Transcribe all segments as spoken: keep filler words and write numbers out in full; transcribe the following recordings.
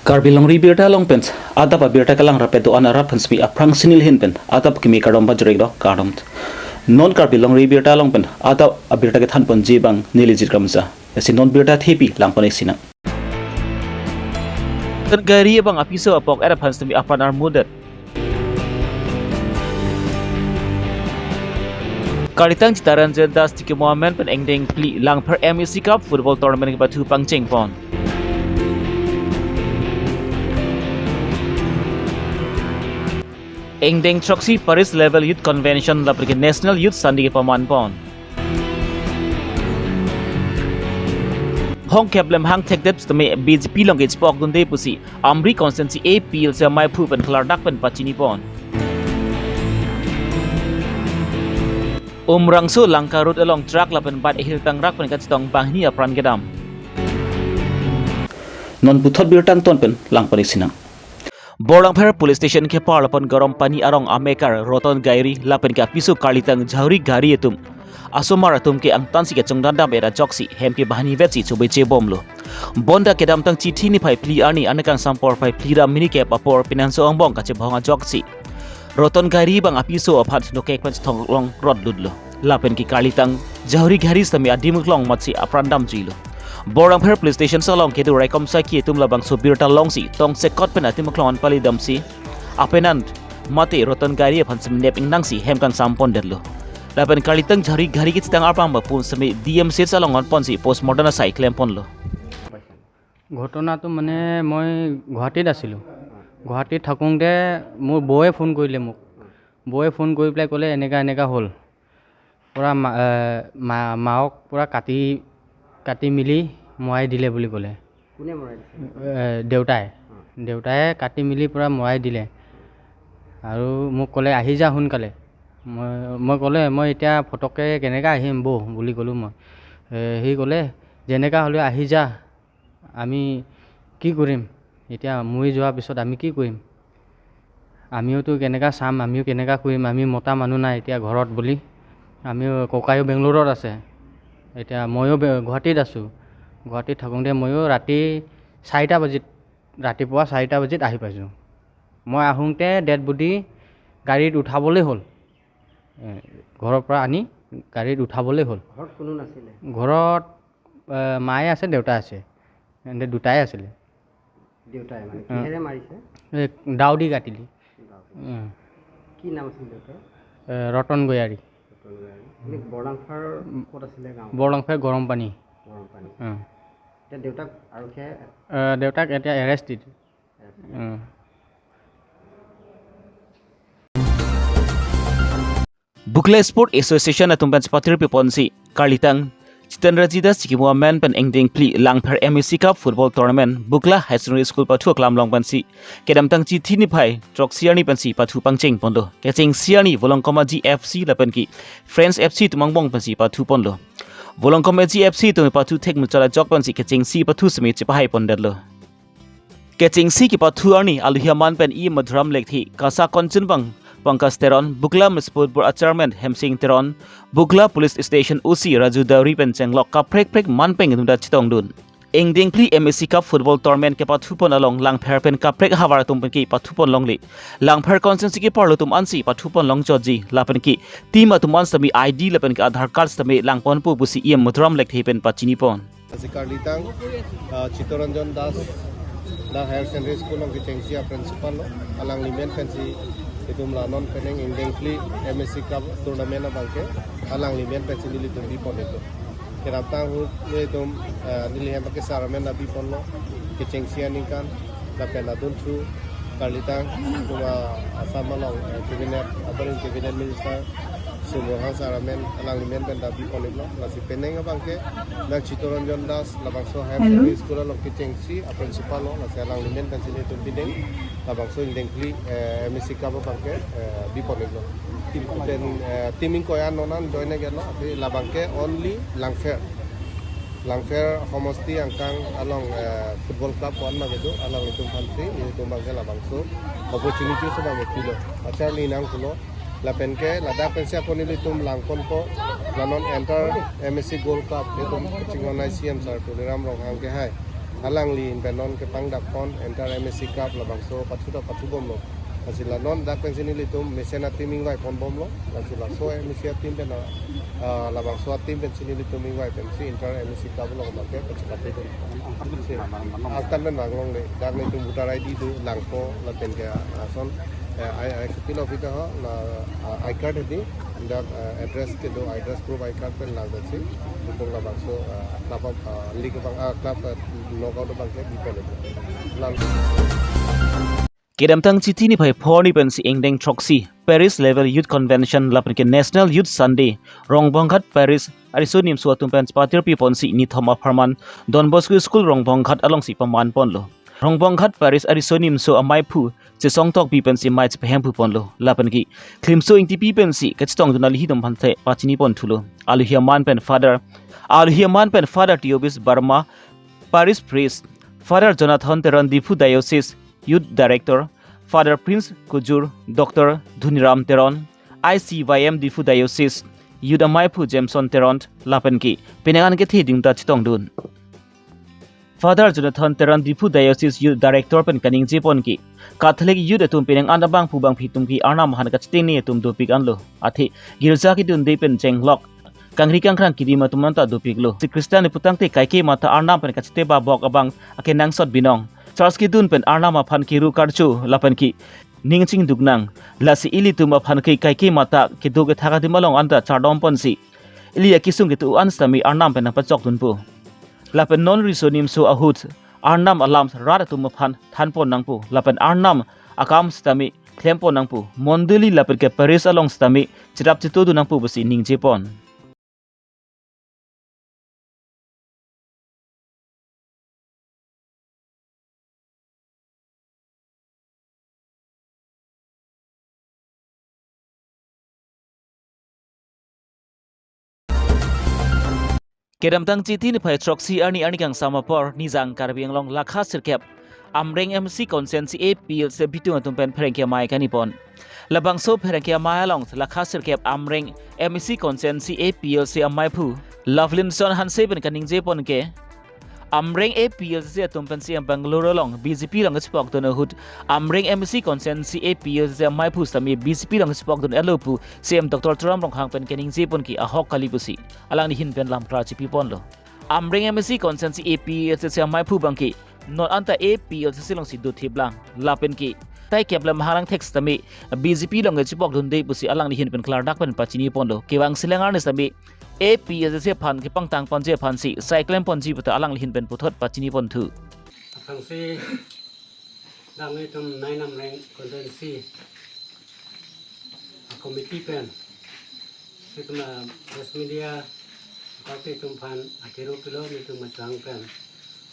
Karbi Longri Abirta along pen adap abirta kelang rapet do-an arat aphan semi aphrang sinil hin pen adap kimi kardom pajirek do kardom. Non Karbi Longri Abirta along pen adap abirta kethanpon ji abang neli Jit Kramsa. Lasi non birta thepi langpon-ik sinang. Roton Gairi abang apiso apok-et aphan semi apran armudet. Karlitang Chitaranjan Das Tikimo amen pen angdeng phli Langpher M A C Cup Football Tournament kepathu pangchengpon. Angdeng throksi Parish Level Youth Convention lapen ke National Youth Sunday kepamanpon. Hongkep lemhang thekdet sitame B J P along kechepok dunde pusi Amri constituency A P L C amaiphu pen klardak pen pachinipon. Umrangso Lanka Road along truck lapen bike ahirtang rak pen kachetong banghini apran kedam. Non puthot birta angton pen langpon-ik sinang. Borlangpher Police Station kepar lapen Garam Pani arong amekar Roton Gairi lapen ke apiso Karlitang Jhauri Gairi atum asomar atum ke angtansi kechongdandam-et ajoksi hem ke banghini vetsi chobeche bomlo. Bonta kedamtang Chithi niphai phli arni anekang sampor phai phli ra minikep apor penanso angbong kachebhong ajoksi Roton Gairi abang apiso aphan dokek pen chetong longrot lutlo. Lapen ke Karlitang Jhauri Gairi sitame adim klong matsi apran damjuilo. Borlangpher Police Station along kedo raikom saki atum labangso birta longsi tongsekot pen atim aklong an pali damsi apenan mate Roton Gairi aphan semi nep ingnangsi hem kangsampondetlo. Lapen Karlitang Jhauri Gairi kachetang arpang bapun semi D M C H along onponsi postmortem asai klemponlo. ঘটনাটো মানে মই গুৱাহাটীত আছিলোঁ। গুৱাহাটীত থাকোঁতে মোৰ বৌয়ে ফোন কৰিলে মোক। বৌয়ে ফোন কৰি পেলাই ক'লে, "এনেকা এনেকা হ'ল।" পূৰা মা-, এ, মা-, মাকক পূৰা কাটি, কাটি মেলি মৰাই দিলে বুলি ক'লে। কোনে মৰাই দিছে? এ, দেউতাই। অ। দেউতাই কাটি মেলি পূৰা মৰাই দিলে। আৰু মোক ক'লে, "আহি যা সোনকালে।" মই, মই ক'লে, "মই এতিয়া ফটককৈ কেনেকৈ আহিম বৌ?" বুলি ক'লোঁ মই। এ, সি ক'লে, "যেনেকা হ'লেও আহি যা।" আমি কি কৰিম? এতিয়া মৰি যোৱাৰ পিছত আমি কি কৰিম? আমিওতো কেনেকা চাম, আমিও কেনেকা কৰিম, আমি মতা মানুহ নাই এতিয়া ঘৰত বুলি। আমিও, ককায়ো বেংগলোৰত আছে, এতিয়া ময়ো বে-, গুৱাহাটীত আছোঁ। গুৱাহাটীত থাকোঁতে ময়ো ৰাতি চাৰিটা বাজিত, ৰাতিপুৱা চাৰিটা বাজিত আহি পাইছোঁ। মই আহোঁতে ডেড বডি গাড়ীত উঠাবলৈ হ'ল, এ, ঘৰৰ পৰা আনি গাড়ীত উঠাবলৈ হ'ল। ঘৰত কোনো নাছিলে? ঘৰত, এ, মায়ে আছে, দেউতা আছে, এনে দুটাই আছিলে। দেউতাই মানে অ। কিহেৰে মাৰিছে? এ, দাও দি কাটিলি। দাও দি। উম। কি নাম আছিল দেউতাৰ? এ, ৰতন গয়াৰী। ৰতন গয়াৰী। এনে বৰলাংফাৰ উম। ক'ত আছিলে গাঁও? বৰলাংফাৰ গৰম পানী। গৰম পানী। অ। এতিয়া দেউতাক আৰক্ষীয়ে এ, দেউতাক এতিয়া এৰেষ্ট দিছে। এৰেষ্ট দিছে। উম। Bukla Sport Association atum pen chepatir piponsi Karlitang Chitanraji Das Tikimo amen pen angdeng phli Langpher M A C Cup Football Tournament Bukla Higher Secondary School pathu aklam along pensi kedamtang Chithi niphai throksi arni pensi pathu pangchengponlo. Kechengsi arni Volongkom Aji F C lapen ke Friends F C atum angbong pensi pathuponlo. Volongkom Aji F C atum pathu thek muchot ajok pensi kechengsi pathu semi chepahaipondetlo. Kechengsi kepathu arni aluhi aman pen E M Madhuram Lekthe, KASA Kanchanbang Pankaj Teron, Bukla Municipal Board a Chairman Hemsing Teron, Bukla Police Station O C Raju Dauri pen chenglok kaprek prek man pen kedunda chetongdun. Angdeng phli M A C Cup Football Tournament kepathupon along Langpher pen kaprek ahavar atum pen kepathupon longle. Langpher constituency keparlo atum ansi pathupon longchotji lapen ke team atum an sitame I D lapen ke Aadhaar card sitame langponpo pusi E M Madhuram Lekthe pen pachinipon. Lasi Karlitang, ah, Chittaranjan Das la Higher Secondary School along kechengsi a principal lo, alangli amen pensi itum la non penang angdeng phli M A C Cup tournament abangke alangli amen pensi nelitum biponlo. Kedamtang ahut nelitum, ah, neli hem ke sar amen la biponlo, kechengsi aningkan, lapen adunthu, Karlitang, kuma Assam along, eh, cabinet, upper cabinet minister, Sumrong Hangsar amen, alangli amen pen ta biponlo, lasi penang abangke, nang Chittaranjan Das, labangso Higher Hello. Secondary School along kechengsi a principal lo, lasi alangli amen pensi nelitum bideng, labangso angdeng phli, eh, M A C Cup abangke, eh, biponlo. Team pen, eh, team ingkoi an non an join gelo, tapi labangke only Langpher. Langpher homosti angkang along, eh, football club pu-an abangke do, alanglitum aphansi, itum abangke labangso opportunity so abangke pilo. Acharli nangkoklo, lapen ke ladak pensi ako nelitum langponpo, la non enter M A C Gold Cup, itum kachinghon C M sir Tuliram Ronghang ke hai. Alangli pen non kepangdap pon entire M A C cup labangso pathu ta pathu bomlo. Lasi la non dak pensi nelitum mesen a-team ingvai pon bomlo. Lasi laso M A C a-team pen, ah, labangso a-team pensi nelitum ingvai pensi entire M A C cup along abangke pachipate dun. Si, angtan pen vang longle. Dak nelitum voter I D do langpo lapen ke ason, eh, I, I, appeal office ho la, ah, I card hedi. Dak, eh, address kedo, address proof I card pen lang pensi nelitum labangso, eh, club of, eh, league abang, ah, club, eh, knockout abangke bipo le. Lang. Kedamtang Chiti niphai pho arni pensi ingdeng throksi Parish Level Youth Convention lapen ke National Youth Sunday Rongbonghat Parish ariso nimso atum pen chipatirpi ponsi nithom apharman Don Bosco School Rongbonghat alongsi paman ponlo. Rongbonghat Parish ariso nimso amaiphu Chesong Tokbi pensi mei chipahemphu ponlo. Lapen ke Klimso Ingtipi pensi kachetongdun alohi atum aphanthe pachini pon thulo. Alohi aman pen Father, alohi aman pen Father Theobis Barma, Parish Priest, Father Jonathan Teron, Diphu Diocese Youth Director, Father Prince Kujur, Doctor Dhuniram Teron, I C Y M Diphu Diocese, Youth amaiphu Jameson Teron, lapen ke penang an kethe ding ta chetongdun. Father Jonathan Teron, Diphu Diocese Youth Director pen kaningje pon ke Catholic Youth atum penang an abangphu bangphi atum ke Arnam aphan kacheteng ni atum dopik anlo. Athe girja kedunde pen jenglok kangri kangkrang kedim atum anta dopiklo. Si Christian putangte kaike mata Arnam pen kachete babok abang akenangsot binong. Church kedun pen Arnam aphan kiru karcho lapen ke ning chingduk nang. Lasi ilitum aphan ke kaike mata kedo kethak adim along anta chardom ponsi ili akesung ketu an sitame Arnam pen nangpachok dunpo. Lapen non riso nimso ahut Arnam alam rat atum aphan than pon nangpo. Lapen Arnam akam sitame klem pon nangpo. Mondoli lapen ke Parish along sitame cherap cheto dun nangpo pusi ningje pon. Kedamtang Chiti niphai throksi arni arni kangsam apor Nijang Karbi Anglong lakha sirkep Amreng M C constituency A P L C bitung atum pen pherangke amei kani pon. Labangso pherangke amei along lakha sirkep Amreng M C constituency A P L C amaiphu Lovelinson Hanse pen kaningje pon ke Amreng A P L C atum pen C M Bangalore along B J P along kachepok dun ahut Amreng M C constituency A P L C amaiphu sitame B J P along kachepok dun alopu C M Doctor Tuliram Ronghang pen kaningje pon ke ahok kali pusi alangli ahin pen lam klar chipi ponlo. Amreng M C constituency A P L C amaiphu abangke non anta A P L C alongsi dothip lang lapen ke tai kep lam hanglang thek sitame B J P along kachepok dunde pusi alangli ahin pen klardak pen pachini ponlo. Kevang selang arni sitame A P L C aphan kepangtang ponji aphansi sai klem ponji puta alangli ahin pen puthot pachini ponthu. Aphrangsi dak nelitum nine Amreng constituency a committee pen nelitum, ah, press media akorte atum aphan akiru pilo, nelitum machang pen,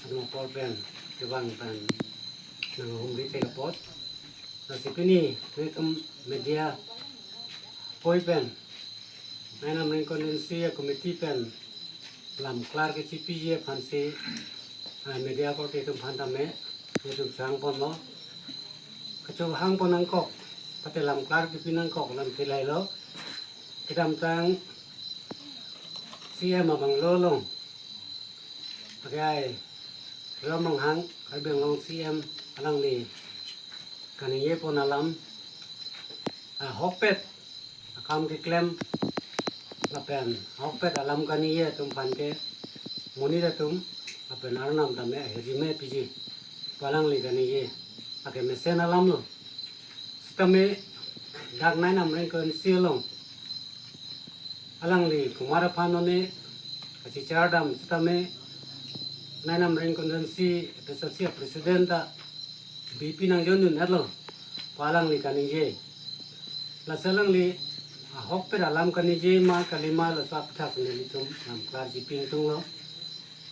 ano apor pen, kevang pen nanghumri thek apot. Lasi pini nelitum media apoi pen nine Amreng constituency a committee pen lam klar kechipiji aphansi, ah, media akorte atum aphan tame nelitum chang ponlo. Kachohang pon nangkok, pate lam klar kipi nangkok lam thilai lo. Kedamtang C M abang lo long. Akai Tuliram Ronghang, Karbi Anglong C M alangli kaningje pon alam, ahokpet akam keklem lapen ahokpet alam kaningje atum aphan ke monit atum lapen Arnam tame ahirjume piji pu alangli kaningje akemesen alam lo. Sitame dak nine Amreng constituency along alangli kumar aphan one kachichar dam sitame nine Amreng constituency A P L C a president ta B J P nangjon dun etlo pu alangli kaningje. Lasi alangli ahokpet alam kaningje ma kalima laso aphuthak nelitum lam klar chipi ingtunglo.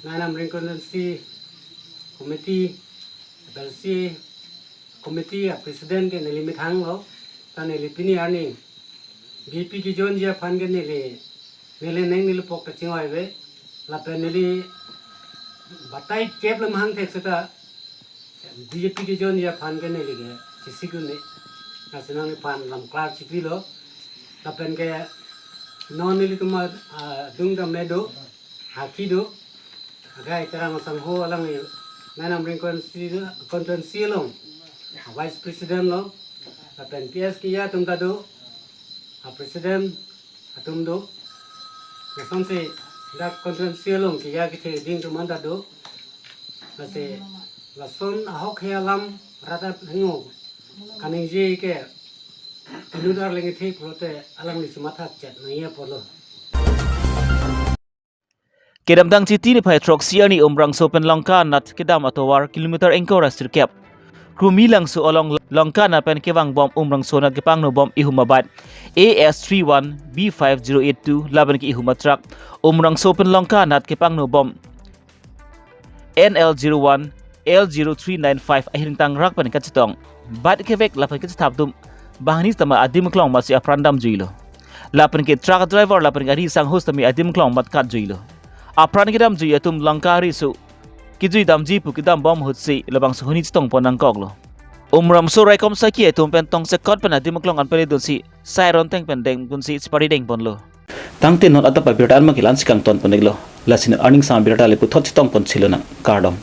Nine Amreng constituency committee, A P L C committee a president ke neli methang lo, ta neli pini arni B J P kejonji aphan ke neli, neli neng neli pok ta chingvai ave, lapen neli batai kep lam hang thek seta B J P kejonji aphan ke neli ke chesik un-e, lasi nangliphan lam klar chipilo, lapen ke non nelitum a, ah, adung ta me do, haki do, akai Terang asangho alangli Nine Amreng constituency, constituency along Vice President lo, lapen P S Kiya atum ta do, a President atum do. Lasonsi dak constituency along Kiya kethe ding atum an ta do. Lasi lason ahok he alam rat ahingo kaningje ke inut arleng kethe pulote alangli chematha chet nangji apotlo. Kedamtang Chiti niphai throksi arni Umrangso pen Lanka anat kedam atovar kilometer ingkoi ra sirkep, Krumilangso along Lanka anat pen kevangbom Umrangso anat kepangno bom ihum abat A S three one B five zero eight two lapen ke ihum atruck Umrangso pen Lanka anat kepangno bom N L zero one L zero three nine five ahirtang rak pen kachetong, bat kevek lapen kachethap atum banghini tama adim klong amatsi apran damjuilo. Lapen ke truck driver lapen ke ari sang host tame adim klong amat katjuilo. Apran kedamjui atum Lanka ari su kejui damji pu kedam bom ahutsi labangso huni chetong pon nangkoklo. Umrangso raikom saki atum pen tongsekot pen adim klong an pele dunsi siren teng pen dengdunsi chepari dengponlo. Tangte non adap abirta an ma kelang si kangton pon-iklo. Lasi non arni sang abirta le puthot chetong pon chilonang, kardom.